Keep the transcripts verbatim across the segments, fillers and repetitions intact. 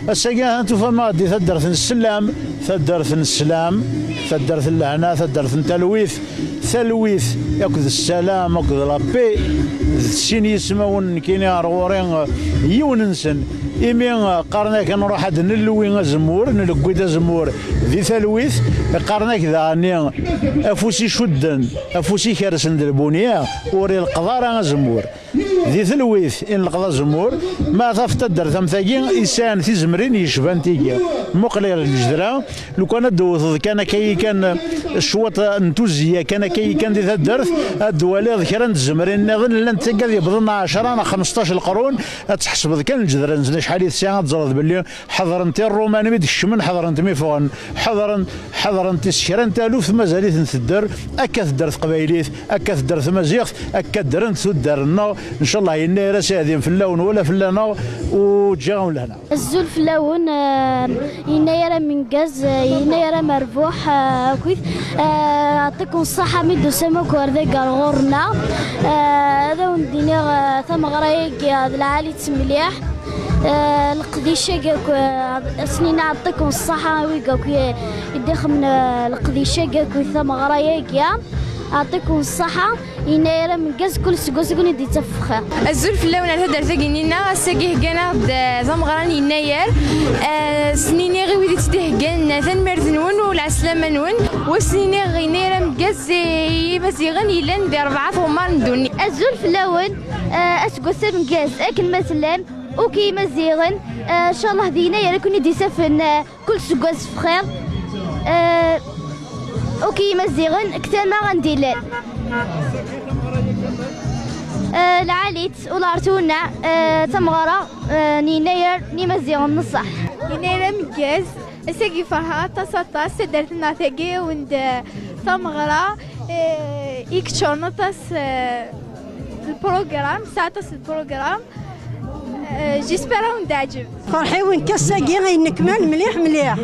Ass-agi ahat tufam-aɣ-d di taddart n sslam, taddart n sslam, taddart n lehna, taddart n talwit, talwit akked ssalam akked la paix, d sin yismawen nekkini ar ɣur-i, yiwen-nsen. Imi qqaren-ak ad nruḥ ad d-nelwi azemmur, nlewwi-d azemmur di talwit, qqaren-ak daɣen afus icudden, afus ikersen d lbunya, ur ileqqeḍ ara azemmur. Di telwit i nleqḍ azemmur, ma taf taddart am tagi isɛan tizemrin yecban tigi. Muqel ɣer lǧedra, lukan ad d-tewteḍ kan akka kan cwiṭ n tuzzya kan akka kan di taddart, ad d-twaliḍ kra n tzemrin nniḍen llant tagad yewwḍen ɛecra neɣ xmesṭac leqrun, ad tḥesbeḍ kan lǧedra-nsen acḥal i tesɛa, ad teẓreḍ belli ḥeḍrent i Ṛṛuman mi d-kecmen, ḥeḍrent mi ffɣen, ḥeḍrent, ḥeḍrent i s kra n taluft, mazal-iten tedder, akka tedder teqbaylit, akka tedder tmaziɣt, akka ddrent tuddar-nneɣ. Ncallah Yennayer ad s-iɛdim fell-awen wala fell-aneɣ, u ǧǧiɣ-awen lehna. Azul fell-awen, eh, Yennayer amenggaz, eh, Yennayer amerbuḥ, eh, akkit, eh, aṭikum ṣṣaḥa mi d-tusam akk ar dagi ar ɣur-neɣ. Eh, ad awen-d-iniɣ, eh, tameɣra-agi, eh, d lɛali-tt mliḥ. Eh, leqdic-agi akk, eh, ad s-nini aṭikum ṣṣaḥa i wigi akk i, i d-ixemmen, eh, leqdic-agi akk i tameɣra-agi. Aṭikum ṣṣaḥa, Yennayer ameggaz, kul seg wass i ken-id-ittaf bxir. Azul fell-awen ar taddart-agi-nneɣ, ass-agi heggan-aɣ-d, eh, tameɣra n Yennayer. Eh, s-nini i wid i tt-id-iheggan, eh, tanemmirt-nwen u lɛeslama-nwen. Wa s-nini Yennayer ameggaz i Yimaziɣen yellan di rebɛa tɣemmar n ddunit. Azul fell-awen, eh, aseggas ameggaz akken ma tellam, akk Yimaziɣen, eh, ncallah d Yennayer i ken-id-isafen, eh, kul seg wass bxir. Eh, akk Yimaziɣen, deg tama anda i llan. Eh, lɛali-tt, ula ɣer twennaɛ, eh, tameɣra, eh, n Yennayer n Yimaziɣen n ṣṣeḥ. Yennayer ameggaz, ass-agi ferḥeɣ aṭas, aṭas, taddart-nneɣ tagi, awen-d, eh, tameɣra, eh, i yeččuren aṭas, eh, lprogram, tesɛa aṭas n lprogram. Eh, j'espère ad wen-d-teɛǧeb. Ferḥ-iw nekk ass-agi ay nekmal mliḥ, mliḥ.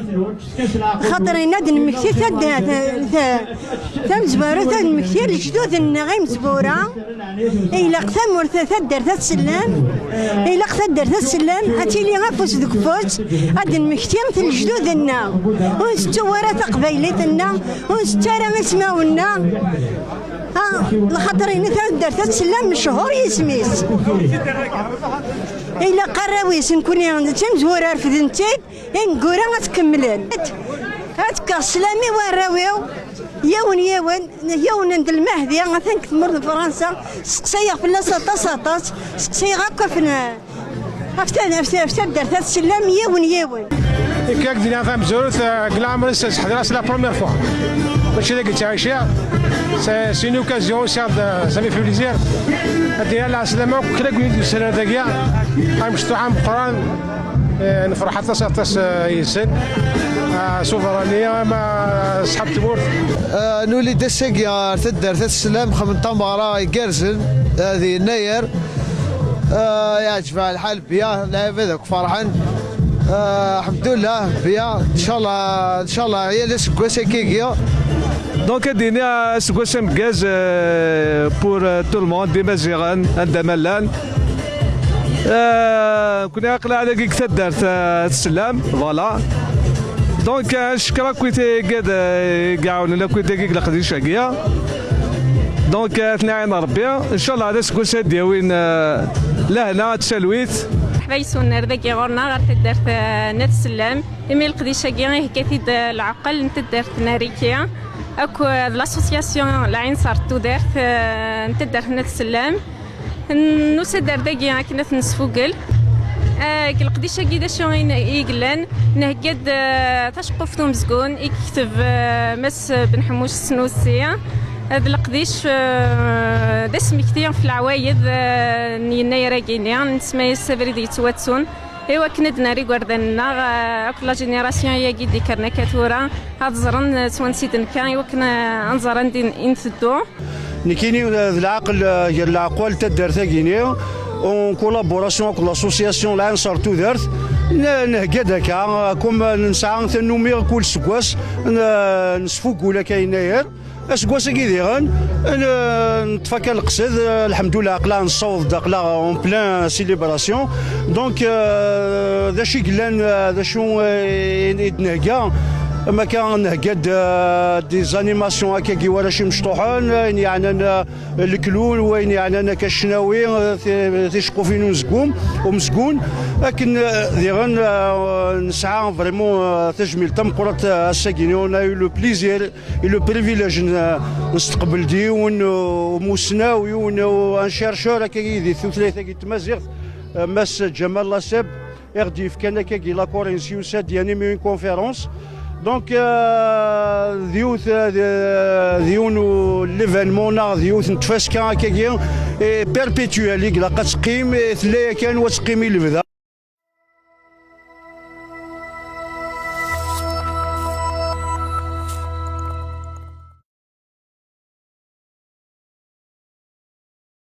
Xaṭer inna ad nemmekti tad-, ta-, ta-, tamezwarut, ad nemmekti lejdud-nneɣ imezwura. Ilaq tamurt, taddart ad tsellem. Ilaq taddart ad tsellem, ad tili afus deg ufus, ad nemmekti lejdud-nneɣ. Ur ntettu ara taqbaylit-nneɣ, ur ntettu ara ismawen-nneɣ. Ah, lxaṭer-inu taddart ad tsellem mechuṛ yisem-is. Ilaq arraw-is, nekkni d timezwura refden-tt-id, ineggura ad t-kemmlen. Ad fkeɣ sslam i warraw-iw, yiwen yiwen, yiwen n Lmehdi, atan deg tmurt n Fransa, seqsayeɣ fell-as aṭas, aṭas, seqsayeɣ akk ɣef n-, ɣef ta-, ɣef ta-, ɣef taddart ad tsellem yiwen yiwen. Nekk ad d-iniɣ tamezwarut, eh, deg leɛmer-is, ḥedreɣ, c'est la première fois. Mačči d agi ttɛiciɣ. C'est, c'est une occasion aussi, ça me fait plaisir. Ad d-iniɣ lɛeslama akk kra n wid yusan ar dagi. Amecṭuḥ ameqqran, eh, nefreḥ aṭas, aṭas, eh, yid-sen. Ah, s uberrani, ama, eh, ṣṣḥab tmurt. Eh, nuli-d ass-agi ar taddart ad tsellem, xedmen tameɣra igerrzen, eh, di Yennayer. Eh, yeɛǧeb-aɣ lḥal. Bya, lɛibad akk ferḥen. Ah, ḥemdullah, bya. Ncallah, ncallah, yal aseggas akkagi. Donc, ad d-iniɣ aseggas ameggaz, euh, pour, euh, tout le monde, d Imaziɣen, anda ma llan. Euh, nekkni aql-aɣ dagi deg taddart, euh, At Sellam, voilà. Donc, euh, ncekkeṛ akk wid i iɛawnen akk wid dagi deg leqdic-agi. Donc, euh, ad ten-iɛin Ṛebbi. Ncallah, d aseggas ad d-yawin, euh, lehna, d talwit. Merḥba yes-wen ar dagi ɣur-neɣ, ɣer taddart, eh, n At Sellam. Imi leqdic-agi ihegga-t-id, eh, leɛqel n taddart n Riki, akk, eh, d l'association Lɛinṣer n tudert, eh, n taddart n At Sellam. N-, nusa-d ar dagi akken ad t-nesfugel. Eh, deg leqdic-agi d acu i n-, i yellan? Nhegga-d, eh, taceqquft umezgun i yekteb, eh, Mass Ben Ḥemmuc Snusi. D leqdic, eh, d asmekti ɣef leɛwayed, eh, n yennayer-agi-ni, nsemma-yas abrid yettwattun, i wakken ad d-nerr igerdan-nneɣ, eh, akk la génération-agi d-ikkren akka tura, ad ẓren, eh, s wansi d-nekka, i wakken, eh, ad nẓer anda i n-, i nteddu. Nekkini, eh, d leɛqel, eh, gar leɛqwal n taddart-agi-ni, en collaboration akked l'association Lɛinṣer Tudert, N- Nhegga-d akka, comme nesɛa tannumi kul seggas, n- nesfugul akka yennayer. Aseggas-agi diɣen, n- neṭṭef akka leqsed, lḥemdullah, aql-aɣ nessaweḍ-d, aql-aɣ en plein célébration. Donc, euh, d acu i yellan, euh, d acu, euh, i d-nhegga? Am akka nhegga-d, euh, des animations akkagi warrac imecṭuḥen, ayen yeɛnan, euh, leklul, wayen yeɛnan akka ccnawi, eh, ti- ticeqqufin umezgum, umezgun. Akken, eh, diɣen, eh, nesɛa vraiment, eh, tajmilt tameqqrant, eh, ass-agi. On a eu le plaisir et le privilège n- nesteqbel-d yiwen, eh, umusnaw, yiwen, eh, un chercheur akkagi di tutlayt-agi n tmaziɣt, eh, Mass Ǧamal Laseb, i ɣ-d-yefkan akkagi l'accord-ines, yusa-d, yanime une conférence. Donc, euh, d yiwet, euh, d- d yiwen n l'événement neɣ d yiwet n tfaska akkagi, eh, perpétuelle, i ilaq ad teqqim, eh, tella yakan u ad teqqim i lebda.